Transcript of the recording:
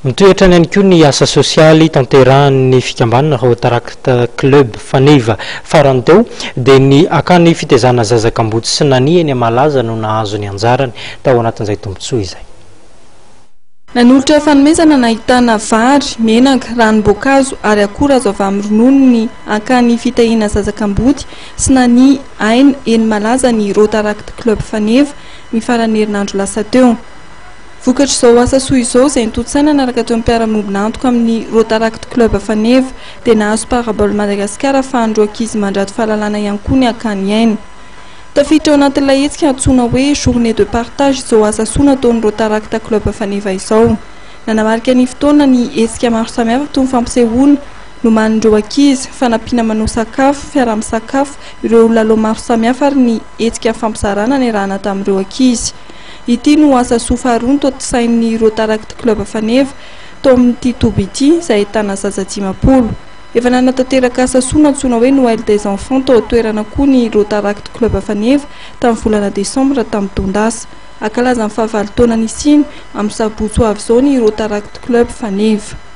Mitohy hatrany ihany koa ny asa sosialy tanterahan'ny fikambanana Rotaract Club Faneva. Farany teo dia ny akany fitezana zaza kamboty sy nania eny Mahalaza no nahazo ny anjarany tao anatin'izay tombontsoa izay. Nanolotra fanomezana nahitana vary, menaka, ranom-boankazo ary akora azo avy amin'ny ronono ny akany fitahiana zaza kamboty sy nania aina eny Malaza ny Rotaract Club Faneva ny faran'ny herinandro lasa teo. Vokatr'izao asa soa izao izay notontosaina niaraka teo amin'ny mpiara-miombona antoka amin'ny Rotaract Club Faneva dia nahazo Parabole Madagascar ahafahan'ireo ankizy mandrato fahalalana ihany koa ny akany aina. Tafiditra ao anatin'ilay hetsika antsoina hoe Journée de partage izao asa soa nataon'ny Rotaract Club Faneva izao. Nanamarika ny fotoana ny hetsika maro samihafa toy ny fampisehoana nomanin'ireo ankizy, fanampiana manao sakafo, fiaraha-misakafo, ireo lalao maro samihafa ary ny hetsika fampizarana niarahana tamin'ireo ankizy. Ity no asa soa faharoa notontosain'ny Rotaract Club Faneva tao amin'ity toby ity izay ahitana zaza 50. Efa nanatanteraka asa soa nantsoina hoe Noël des enfants tao an-toerana koa ny Rotaract Club Faneva tamin'ny volana desambra tamin'ny taon-dasa. Hankalaza ny fahavalo taona nisiany amin'ny sabotsy ho avy izao ny Rotaract Club Faneva.